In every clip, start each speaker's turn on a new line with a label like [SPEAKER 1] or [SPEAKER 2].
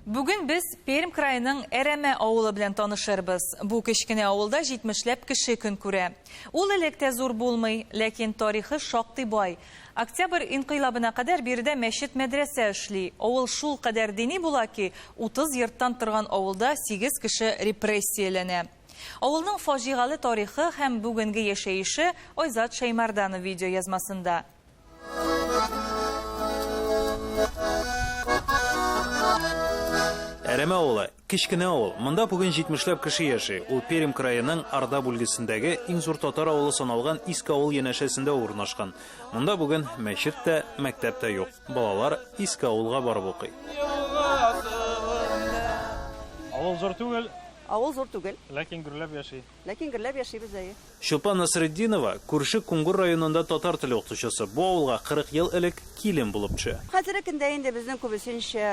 [SPEAKER 1] Бүген без Пермь краеның Әрәмә авылы белән танышырбыз. Бу кечкенә авылда җитмешләп кеше көн күрә. Ул элек тә зур булмый, ләкин тарихы шактый бай. Октябрь инкыйлабына кадәр биредә мәчет-мәдрәсә эшли. Авыл шулкадәр дини була ки, 30 йорттан торган авылда сигез кеше репрессияләнә. Авылның фаҗигале тарихы һәм бүгенге яшәеше Айзат Шәймәрданов видеоязмасында.
[SPEAKER 2] Әрәмә авылы, кечкенә авыл. Монда бүген җитмешләп кеше яши. Ул Пермь краеның Арда бүлгесендәге иң зур татар авылы саналган Иске авыл янәшәсендә урнашкан. Монда бүген мәчет тә, мәктәп тә юк. Балалар Иске авылга барып укый.
[SPEAKER 3] Авыл зур түгел.
[SPEAKER 4] Авыл зур түгел.
[SPEAKER 3] Ләкин гөрләп яши.
[SPEAKER 4] Ләкин гөрләп яшибез, әйе.
[SPEAKER 2] Чулпан Насретдинова, күрше Кунгур районында татар теле укытучысы, бу авылга 40 ел элек килен булып төшә.
[SPEAKER 4] Хәзерге көндә инде безнең күбесенчә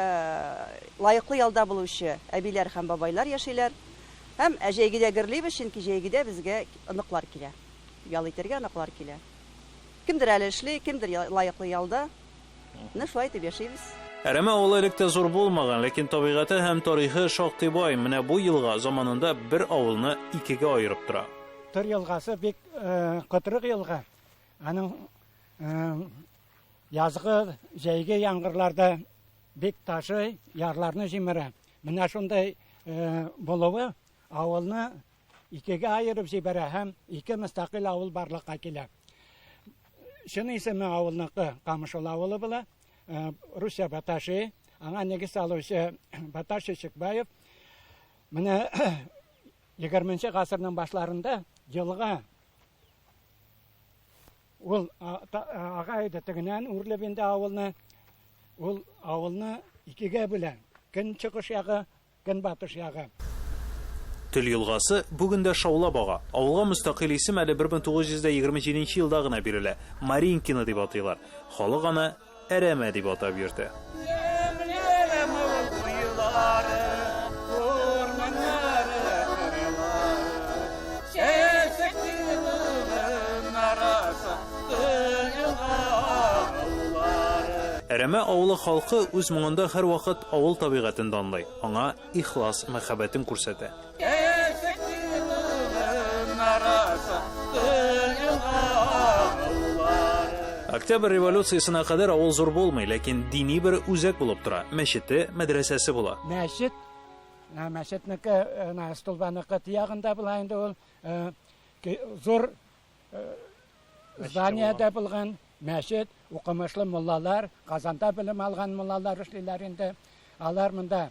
[SPEAKER 4] лаеклы ялда булучы әбиләр һәм бабайлар яшиләр. Һәм җәйгедә гөрлибез, чөнки җәйгедә безгә оныклар килә. Ял итәргә оныклар килә. Кемдер әле эшли, кемдер лаеклы ялда. Менә шулай итеп яшибез.
[SPEAKER 2] Әрәмә авылы элек тә зур булмаган, ләкин табигате һәм тарихы шактый бай. Менә бу елга заманында бер авылны икегә аерып тора.
[SPEAKER 5] Тор елгасы бик кытрык елга. Аның язгы, җәйге яңгырларда бик ташый, ярларны җимерә. Менә шундый булуы авылны икегә аерып җибәрә һәм ике мөстәкыйль авыл барлыкка килә. Чын исеме авылныкы Камышул авылы була. Э, Русия Баташи, аңа нигез салучы Баташ Чечекбаев. Менә 20 гасырның башларында елга ул ага иде тегеннән үрлеп инде авылны. Ул авылны икегә бүлә. Көнчыгыш ягы Көнбатыш ягы.
[SPEAKER 2] Төл елгасы бүген дә шаулап ага. Авылга мөстәкыйль исем әле 1927 нче елда гына бирелә, Маринкино дип атыйлар. Халык аны Әрәмә дип атап йөртә. Әрәмә авылы халкы үз моңында һәрвакыт авыл табигатен данлый, аңа ихлас мәхәббәтен күрсәтә. Октябрь революциясенә кадәр авыл зур булмый, ләкин дини бер үзәк булып тора, мәчете, мәдрәсәсе була.
[SPEAKER 5] Мәчет, мәчетнеке, столбаныкы тиягында була инде ул, зур Зданиедә булган мәчет, укымышлы муллалар, Казанда белем алган муллалар эшлиләр инде. Алар монда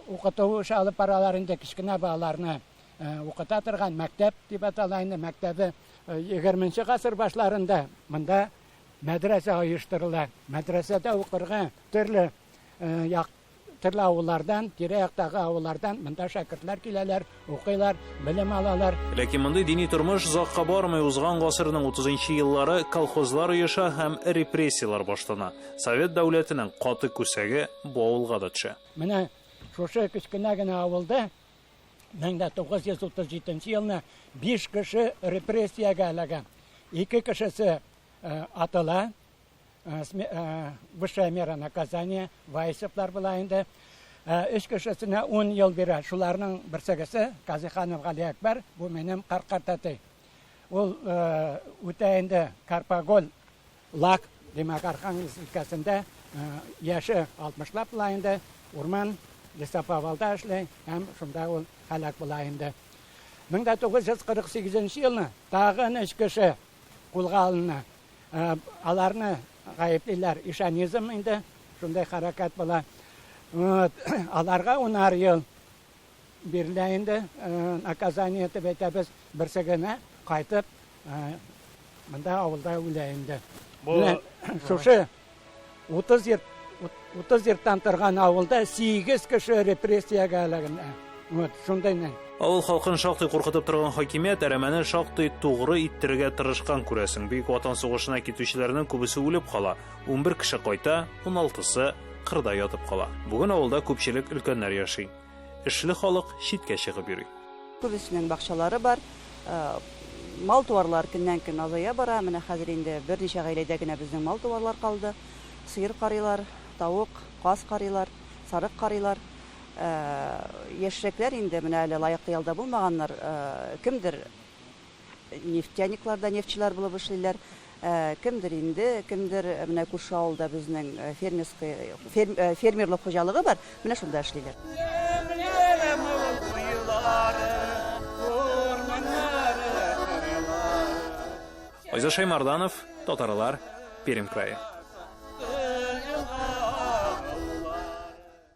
[SPEAKER 5] укыту эше алып баралар инде, кечкенә балаларны укыта торган мәктәп дип атала инде. Мәктәбе 20 гасыр башларында монда мәдрәсә оештырыла. Мәдрәсәдә укырга төрле як Төрле авыллардан, тирә-яктагы авыллардан монда шәкертләр киләләр, укыйлар, белем алалар.
[SPEAKER 2] Ләкин мондый дини тормыш озакка бармый, узган гасырның утызынчы еллары колхозлар оеша һәм репрессияләр башлана. Совет дәүләтенең каты күсәге бу авылга да төшә.
[SPEAKER 5] Менә шушы кечкенә генә авылда 1937 елны биш кеше репрессиягә эләгә. Ике кешесе атыла, Высшая мера наказания, Ваисовлар була инде. Өч кешесенә 10 ел бирә. Шуларның берсегесе Казиханов Галиәкбәр, бу минем карт-картәти. Ул үтә инде Карпоголь лак, димәк, Архангельск өлкәсендә яше 60лап була инде, урман лесоповалда эшли һәм шунда ул һәлак була инде. 1948 елны тагын өч кеше кулга алына. Аларны гаеплиләр, ишанизм инде, шундай хәрәкәт була. Вот, аларга унар ел бирелә инде, наказание дип әйтәбез, берсе генә кайтып, монда авылда үлә инде. Менә шушы 30 йорт, 30 йорттан торган авылда 8 кеше репрессиягә эләгенә. Вот, шундый ни.
[SPEAKER 2] Авыл халкын шактый куркытып торган хакимият әрәмәне шактый тугры иттерергә тырышкан, күрәсең. Бөек Ватан сугышына китүчеләрнең күбесе үлеп кала. 11 кеше кайта, 16-сы кырда ятып кала. Бүген авылда күпчелек өлкәннәр яши. Эшле халык читкә чыгып йөри.
[SPEAKER 4] Күбесенең бакчалары бар. Мал-туарлар көннән-көн азая бара. Менә хәзер инде берничә гаиләдә генә безнең мал-туарлар калды. Сыер карыйлар, тавык, каз карыйлар, сарык карыйлар. Яшьрәкләр инде менә әле лаеклы ялда булмаганнар, кемдер нефтяникларда нефтьчеләр булып эшлиләр, кемдер инде, кемдер менә күрше авылда безнең фермерский, фермерлык хуҗалыгы бар, менә шунда эшлиләр.
[SPEAKER 2] Айзат Шәймарданов, Татарлар, Пермь крае.